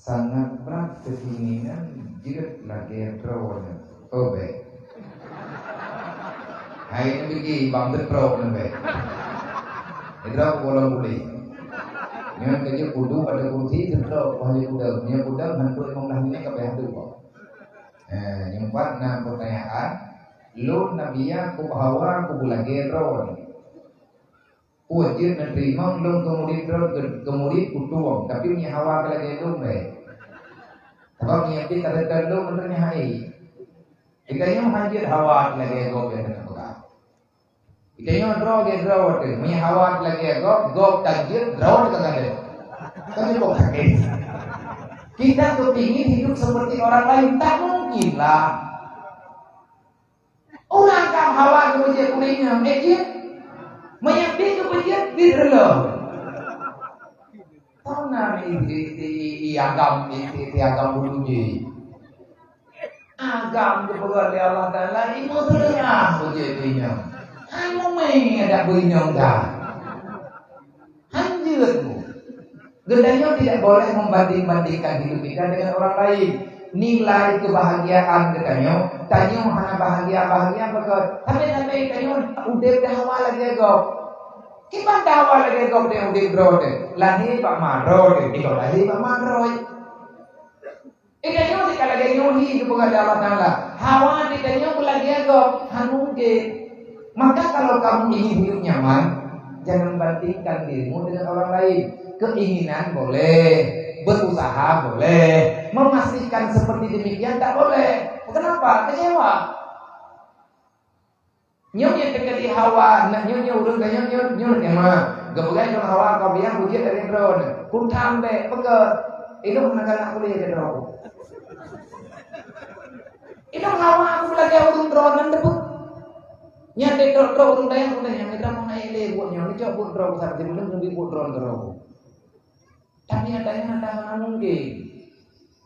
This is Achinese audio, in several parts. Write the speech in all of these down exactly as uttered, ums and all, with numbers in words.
Sangat brat keuinginan jeuet lagée droeneuh. Oh, bék. Hai, nyan bagi bang teutrok nyan, bék. Droe bolong gulé. Nyan keuh jeuet kudu pada kursi teutrok, wah jeuet kudeueng. Nyan kudeueng hantu limong blah minit ka payah duek. Eh, nyang pat na peutanyaan, lôn Nabiya keu hawa keu beulagée droeneuh. Peue jeuet neuteurimong lôn keu murit droe, keu, keu murit kutueng, tapi meunyoe hawa keu lagée lôn, bék. Sabab meunyoe pih ka teuteun lôn, meuteumé hai. Geutanyoe hana jeuet hawa keu lagée gob nyang teupeugah. Geutanyoe droe lagée droe teuh, meunyoe hawa keu lagée gob, gob ka jeuet, droe ka gadôh. Kan jeuet gob sakét. Kita kepingin hidup seperti orang lain, tak mungkin lah. Ureuëng agam hawa geupeujeuet ureuëng inong, eh, jeuet? Meunyoe pih geupeujeuet, pih reulôh. Tona mi i, i, i, i agam, i, i, i agam bulu jih. Agam geupeugah lé Allah Taala, "Imo teuleungah beujeuet beuinyong." Hai mumeng adak beuinyong dah. Hanjeuet mu. Geutanyoe tidak boleh membanding-bandingkan hidup kita dengan orang lain. Nilai kebahagiaan geutanyoe, tanyoe hana bahagia-bahagia beukot. Tapi, tapi tanyoe udeb dah hawa lagée gob. Kiban dah hawa lagée gob deh udeb droe deh. Lahé bak ma droe deh, tiba lahé bak ma droe. Geutanyoe di ka lagée nyoe hi geupeugah lé Allah Taala, hawa geutanyoe beulagée gob, hana mungken. Maka kalau kamu ingin hidup nyaman, jangan bandingkan dirimu dengan orang lain. Keinginan boleh, berusaha boleh, memastikan seperti demikian tak boleh. Kenapa? Kecewa. Nyoe nyang teukeudi hawa, na nyoe, nyoe ureuëng ka nyoe, nyoe, nyoe nyang ma. Geupeugah lom hawa ka biang ujian dari droe. Kutam bék peugah. Ilong hana galak ulée keu droe. Ilong hawa aku lagée ureuëng droe nan deubeuet. Nyan dek droe, droe ureuëng dayah, ureuëng dayah nyang kita mau naik lé buet nyoe, ni cok buet droe besar di bulan, buet droe droe. Tapi nyatanya hana mungkin.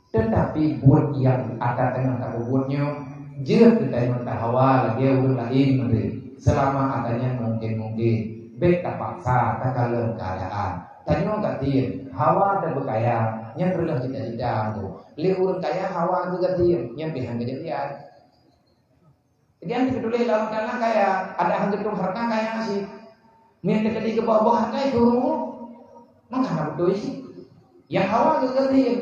Tetapi buet nyang ata teungoh tapeubuet nyoe, jeuet geutanyoe tahawa lagée ureuëng laén meunan. Seulama ata nyan mungken-mungken, bék tapaksa takalon keuadaan. Tanyoe gasien, hawa tabeukaya, nyan reuloh cita-cita anggô. Lé ureuëng kaya hawa geugasien, nyan pih han keujadian. Jadi, nyang teutuléh lé Allah Taala kaya, adak han geutueng hareuta kaya cit. Meunyo teukeudi geuboh-boh hareuta itu rumoh, maka hana beutôi cit. Nyang hawa geuh gasien.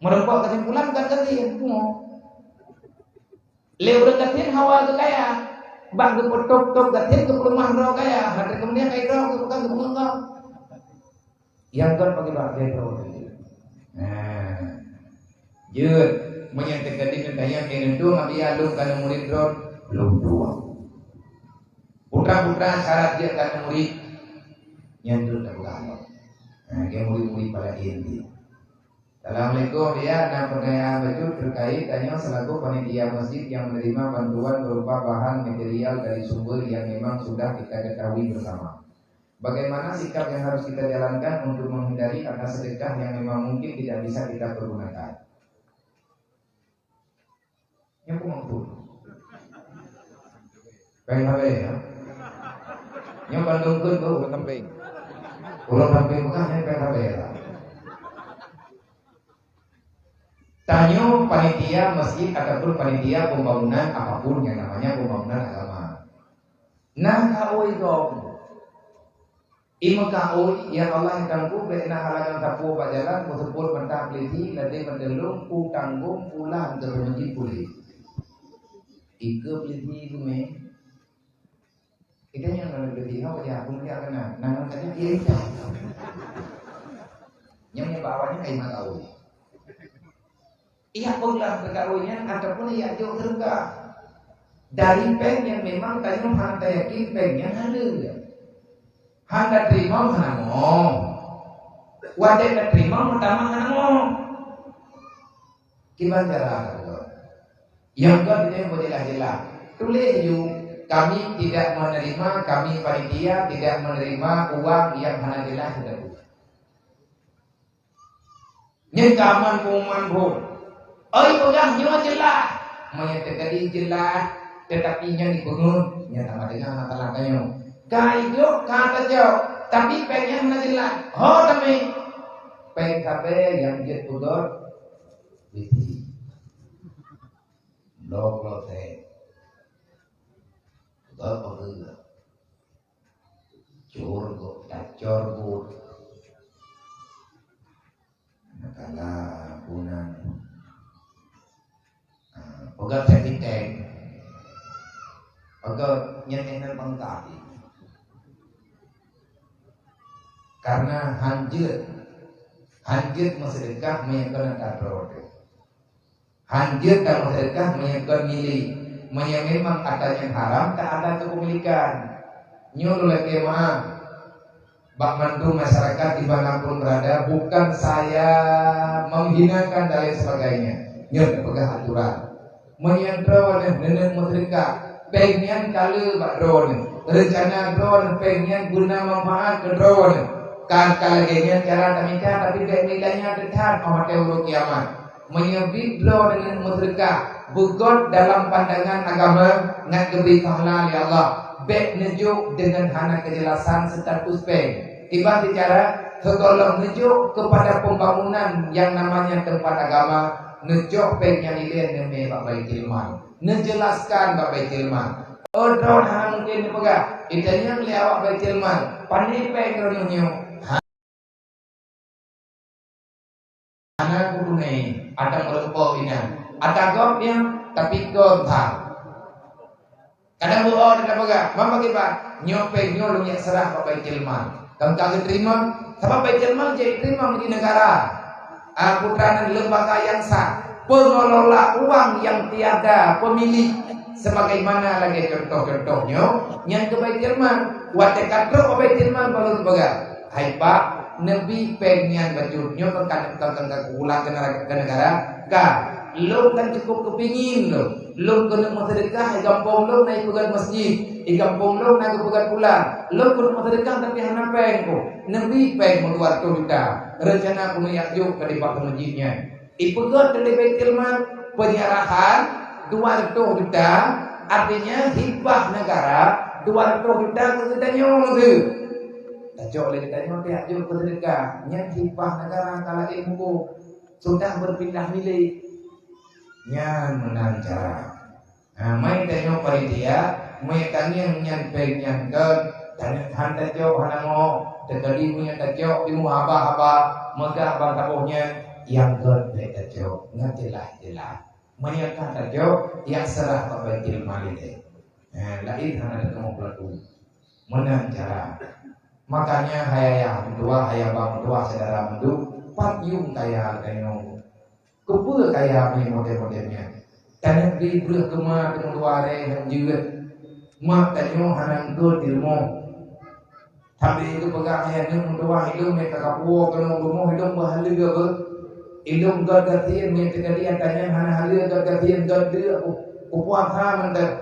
Meureumpok keusimpulan bukan gasien, rumoh. Lé ureuëng gasien hawa geuh kaya, bak geupeutôb-tôb gasien geupeuleumah droe kaya, hana keumudian kaya droe geuh bukan geupeungeut gob. Nyang kon bagi bak geuh droe. Nah. Jeuet, meunyoe teukeudi neutanyong keu neutueng, "Abi, lôn ka murit droe?" "Lôn tueng." Putra-putra syarat jeuet ka murit, nyan tu tapeugah lom. Nah, keu murit-murit pala inti. Assalamualaikum, ya, na pertanyaan bacut terkait tanyoe selaku panitia masjid yang menerima bantuan berupa bahan material dari sumber yang memang sudah kita ketahui bersama. Bagaimana sikap yang harus kita jalankan untuk menghindari ada sedekah yang memang mungkin tidak bisa kita pergunakan? Nyoe peue maksud? Péng habéh, ya? Nyoe bandum kheun keu ureuëng sampéng. Ureuëng sampéng peugah nyan péng habéh lah. Tanyoe panitia masjid ataupun panitia pembangunan apapun yang namanya pembangunan agama. Nah, ka oi gom. Imeuka oi, ya Allah, nyang tangku, bék na halangan sapeue bak jalan, meuseupôt mantah peulisi, ladée meuteulông, u tanggong, u lam, keu meuji puléh. Ikeue peulisi geumé. Kita nyang na peulisi, hana wajah, peulisi keunan, nan saja dia hitam. Nyang nyang bak awaknyan ka imeuka oi. Ijak peugah keu kawen nyan ataupun ijak jok syeuruga. Dari péng nyang memang tanyoe hana tayakin péng nyan haleue. Hana teurimong hana mo. Watée na teurimong meutamah hana mo. Kiban cara ka beutôi. Nyang kon nyoe beujeulaih-jeulaih. Tuléh ju, "Kami tidak menerima, kami panitia tidak menerima uang yang hana jelas." Nyan ka aman pengumuman phon. Oi, peugah nyoe jeulaih. Meunyoe teukeudi jeulaih, teutapi nyan jipeungeut, nyan tamah deungoe masalah tanyoe. Ka idok, ka tajok, tapi péng nyan hana jeulaih. Ho tamé. Péng sabe nyang jeuet peugöt biti. Bloe-bloe teh. Peugöt peugöt. Cor göt, tacor göt. Makala bunan. Ah, peugöt safety tank. Peugöt nyan, nyan bangka. Karena hanjeuet, hanjeuet meuseudeukah meunyoe keuneuk tadroe. Hanjeuet tameuseudekah meunyoe kon milék. Meunyoe memang atra nyan haram, tak ada kepemilikan. Nyoe lôn lakée meu'ah bak mandum masyarakat di mana pun berada, bukan saya menghinakan dan lain sebagainya. Nyoe peugah aturan. Meunyoe droeneuh neuneuk meuseudeukah, péng nyan ka le bak droeneuh. Reuncana droeneuh péng nyan beuna manfaat keu droeneuh. Kan ka lagée nyan cara tamita, tapi bék meutanya teutab 'oh watée uroe kiamat. Meunyoe bit droe deungon meuseudeukah, beugöt dalam pandangan agama ngat geubri pahala lé Allah, bék neujok deungon hana keujelasan status péng. Kiban bicara, sigohlom neujok keupada pembangunan nyang namanya teumpat agama, neujok péng nyang ilée neumé bak Baitul Mal. Neujelaskan bak Baitul Mal. Oh, droe hana mungken neupeugah, itanyong lé awak Baitul Mal, "Pane péng droeneuh nyoe?" Hana kutunai, ata meureumpok inan. Ata gob nyan, tapi kon that. Kadang beu oh ata peugah, "Mama kiban, nyoe péng nyoe lôn jak seurah bak Baitul Mal." Kon ka geuteurimong, sabab Baitul Mal jeuet teurimong di negara. Ah, putra nan lembaga yang sah, pengelola uang yang tiada pemilik. Sebagaimana lagée contoh-contoh nyoe, nyan keu Baitul Mal. Watée ka trok bak Baitul Mal baru peugah, "Hai Pak, neubi péng nyan bacut nyoe ka, ka, ka, ka, ka kupulang keu nara-, keu negara, ka. Lôn kan cukup keupingin lôn. Lôn keuneuk meuseudeukah, i gampông lôn na ipeugöt masjid, i gampông lôn na geupeugöt pulan. Lôn keuneuk meuseudeukah tapi hana péng ku. Neubi péng meudua reutôh juta. Reuncana keuneuk jak jok ka dipat keu masjid nyan." Ipeugöt lé Baitul Mal penyerahan dua reutôh juta, artinya hibah negara dua reutôh juta keu geutanyoe tu. Tacok lé geutanyoe pihak jok peuseudeukah, nyan hibah negara ka laén mukoh, sudah berpindah milik. Nyan meunan cara. Ha, mai tanyoe panitia, mai tangieng nyan péng nyan kon, tanyoe han tacok hana mo, teukeudi meunyoe tacok timu haba-haba, meugah ban taboh nyan, nyang kon bék tacok, ngon jeulaih-jeulaih. Meunyoe ka tacok, jak seurah bak Baitul Mal ilée. Ha, laén hana teukeumah peulaku. Meunan cara. Makanya hai ayah meutuwah, hai abang meutuwah, syedara meutuwah, pat yuem kaya geutanyoe. Keupeue kaya mé model-model nyan? Tanyoe bri breueh keu ma teungoh dua ré nyang jeuet. Mak tanyoe hana eungkôt di rumoh. Tapi geupeugah ayah nyoe meutuwah, ilôn mé ka kapuwoe keunoe rumoh, ilôn beuhaleue beuh. Ilôn gét gasien mé teuka di ata nyan hana haleue gét gasien gét deuk ku-, kupuasa mantong.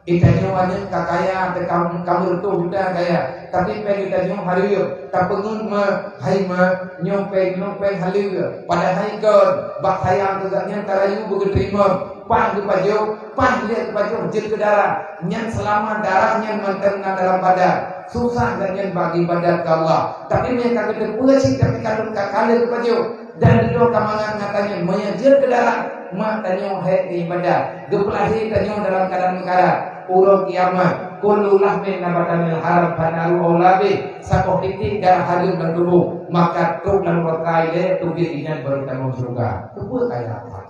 Geutanyoe aneuk ka kaya, teuka ka meureutoh juta kaya, tapi péng geutanyoe hareuem, tapeungeut ma, hai ma, nyoe péng, nyoe péng haleue. Padahai kon, bak sayang keu gobnyan tarayu beugeuteurimong, paih geupajoh, paih lé geupajoh jeuet keu darah. Nyan seulama darah nyan mantong na dalam badan, susah gobnyan bak iébadat keu Allah. Tapi meunyoe ka geuteupeue cit, tapi ka lheueh ka kale geupajoh. Dan dudoe ka mangat ngon tanyoe, meunyoe jeuet keu darah, mak tanyoe hék keu iébadat. Geupeulahé tanyoe dalam keuadaan meukarat. Uroe kiamat, kullu lahmin nabata minal haram fannaru aula bih. Saboh titik darah hareuem lam tuboh, maka trok lam nuraka ilée, teubiet inan baru tamong syeuruga. Keupeue kaya that?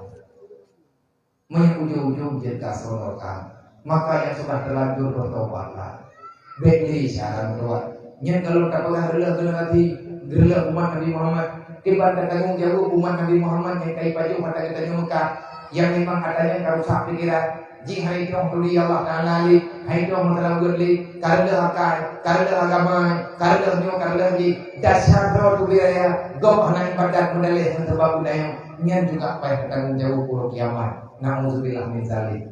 Meunyoe ujong-ujong jeuet gasonok that, maka nyang sudah teulanjur beutobatlah. Bék lé cara meutobat. Nyan ka lôn tapeugah reuloh-reuloh até, reuloh umat Nabi Muhammad. Kiban tatanggong jaweueb umat Nabi Muhammad nyang ka ipajoh ata geutanyoe meukat, nyang memang ata nyan ka rusak pikeran. Jih hai troh turi Allah Taala lé, hai troh meuteulaweuet lé, ka reuloh akai, ka reuloh agama, ka reuloh nyoe, ka reuloh jih. Dasar droe turi raya, gob hana iébadat meudaleh ngon sabab bunoe. Nyan juga payah tatanggong jaweueb uroe kiamat. Nauzubillah min zalik.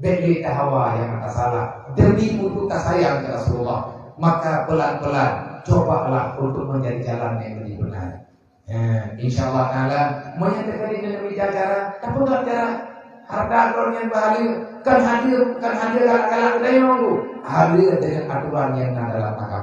Bék lé tahawa nyang ata salah demi untuk tasayang keu Rasulullah. Maka pelan-pelan cobalah untuk mencari jalan yang lebih benar. Ya, insya Allah Taala, meunyoe teuka di dalam cara, tapeugah cara harta droe nyang beuhaleue, kan haleue, kan haleue galak-galak geutanyoe, haleue dengan aturan yang na dalam agama.